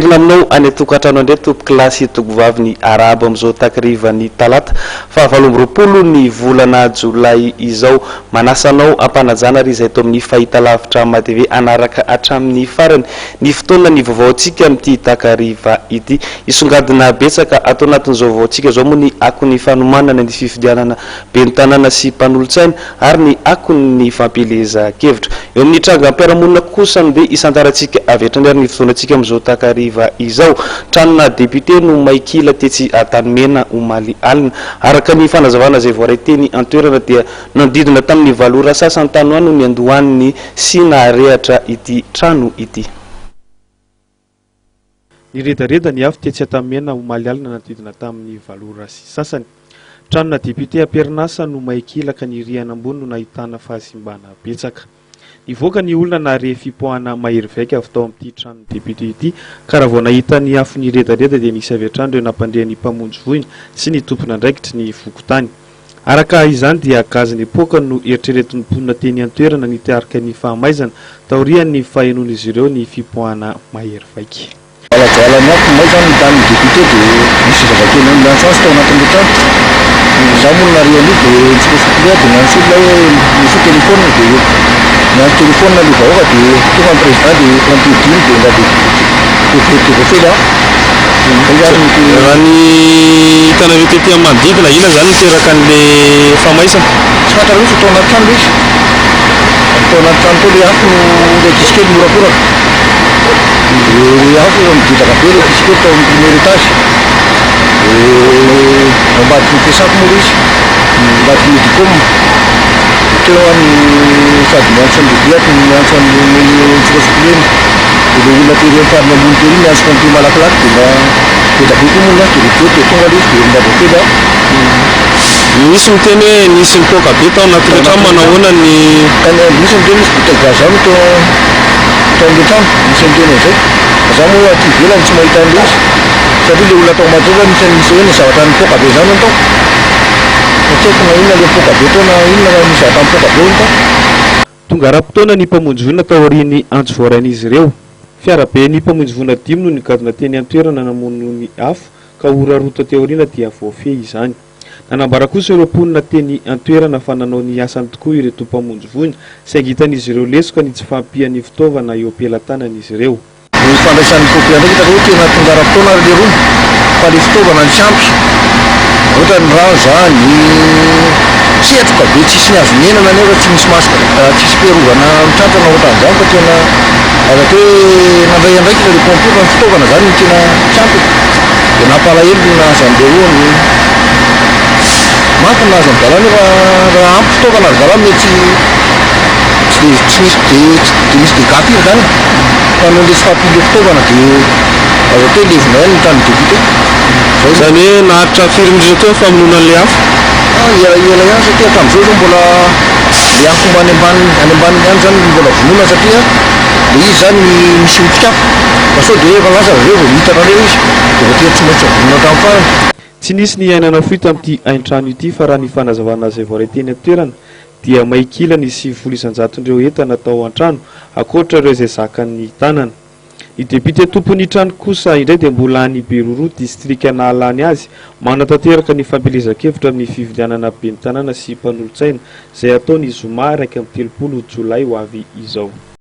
Miverina aminao any an-tokantrano indray tompokolahy sy tompovavy ny arahaba amin'izao takarivan'ny talata faha 28 ny volana jolay izao. Manasa anao am-panajana ary izay eto amin'ny fahitalavitra MATV hanaraka hatramin'ny farany ny fotoana ny vaovaontsika amin'ity takariva ity. Hisongadina betsaka ato anatin'izao vaovaontsika izao moa ny akon'ny fanomanana ny fifidianana ben'ny tanàna sy mpanolotsaina ary ny akon'ny fampielezan-kevitra. Eo amin'ny trangam-piarahamonina kosa no dia hisantarantsika avy hatrany ary ny fotoanantsika amin'izao takariva izao. Tranona député no may kila tetsy Antanimena omaly alina. Araka ny fanazavana izay voaray teny an-toerana dia nanodidina tamin'ny valo ora sasany tany ho any no niandohan'ny sy naharehatra ity trano ity. Niredareda ny afo tetsy Antanimena omaly alina nanodidina tamin'ny valo ora sy sasany. Tranona député am-perinasa no may kila ka ny rihana ambony no nahitana fahasimbana betsaka. Nivoaka ny olona nahare fipoahana mahery vaika avy tao amin'ity tranon'ny député ity ka raha vao nahita ny afo niredareda dia nisy avy hatrany ireo nampandre ny mpamonjy voina sy ny tompon'andraikitry ny fokontany. Araka izany dia gaz nipoaka no eritreretin'ny mponina teny an-toerana nitarika ny fahamaizana taorian'ny fahenoan'izy ireo ny fipoahana mahery vaika. Valajala ny afo may zany ny tanin'ny député de nisy zazakely niantso azy tao anatin'ilay trano. Izaho moa no nare an'io de nitsokosoko aho de niantso olona hoe misy téléphone de niantso téléphone ilay vahoaka de tonga ny président de pompier dimy de nga de de voafely afo. Zay zany no te. Raha ny hitanareo tety amin'ny manodidina, inona izany niteraka an'ilay famaizana? Tsy fantatra mihitsy tao anaty trano ilay izy. Tao anaty trano tao ilay afo no ilay ankizy kely nihorakoraka. Dia afo efa midedaka be ilay ankizy kely tao amin'ny premier étage. Dia ao ambadiky ny fiasako moa ilay izy, ambadiky ny Medicom. Dia teo aho no sady niantso an'i Lehibe no niantso an'i Tsirosopilena. Dia ilay olona tery amin'ny farany ambony tery niantso pompier malakilaky dia mba be dia be koa moa ny afo dia vetivety dia tonga ilay izy dia mba voafely aho. Misy miteny hoe nisy nipoaka be tao anatin'ilay trano, manao ahoana ny. Misy miteny nisy bouteille gaz zany tao tao amin'ilay trano, misy miteny an'izay. Fa za moa aty ivelany tsy mahita an'ilay izy satria ilay olona tao ambadika tao zany nisy hoe nisy zavatra nipoaka be zany hono tao. Fa tsy haiko na inona ilay nipoaka be tao na inona fa nisy zavatra nipoaka be hono tao. Tonga ara-potoana ny mpamonjy voina taorian'ny antso voarain'izy ireo. Fiaraben'ny mpamonjy voina dimy no nigadona teny an-toerana namono ny afo ka ora roa taty aoriana dia voafehy izany. Nanambara kosa ireo mponina teny an-toerana fa nanao ny asany tokoa ireto mpamonjy voina, saingy hitan'izy ireo lesoka ny tsy fahampian'ny fitaovana eo am-pelatanan'izy ireo. Ny fandraisan'ny pompier andraikitra aloha tena tonga ara-potoana ary lerony fa le fitaovana no tsy ampy, ohatra ny rano zany, setroka be tsisy ny azo niainana nefa tsy misy masque, tsisy fiarovana amin'ny tratra na ohatran'izany fa tena azo atao hoe nandray andraikitra le pompier fa ny fitaovana zany no tena tsy ampy e. Dia nampalahelo ny nahazo an'ireo ny mafy ny nahazo an-dry zalahy nefa raha ampy fitaovana ry zalahy mety tsy dia tsy misy dia tsy dia misy dégâts firy izany e. Fa noho ilay tsy fahampian'ilay fitaovana dia azo atao hoe levona ihany ny tranon'ny député. Zay Izany hoe naharitra firy minitra teo ny famonoana an'ilay afo? Ah, ela ela ihany satria hatramin'izao izao mbola ilay afo mba any ambany any ambaniny ihany izany no mbola vonoina satria ilay izy izany misy otrikafo. Fa sao dia efa lasa avy eo vao miitatra indray izy dia voatery tsy maintsy vonoina hatramin'ny farany. Tsy nisy ny aina nafoy tamin'ity haintrano ity fa raha ny fanazavana izay voaray teny an-toerana dia may kila ny 90 isan-jaton'ireo entana tao an-trano, ankoatra ireo izay zakan'ny tanana. Ny depiote tompon'ny trano kosa indray dia mbola any Beroroha, distrika nahalany azy, manatanteraka ny fampielezan-kevitra amin'ny fividianana ben'ny tanàna sy mpanolotsaina izay hatao ny zoma 31 jolay ho avy izao.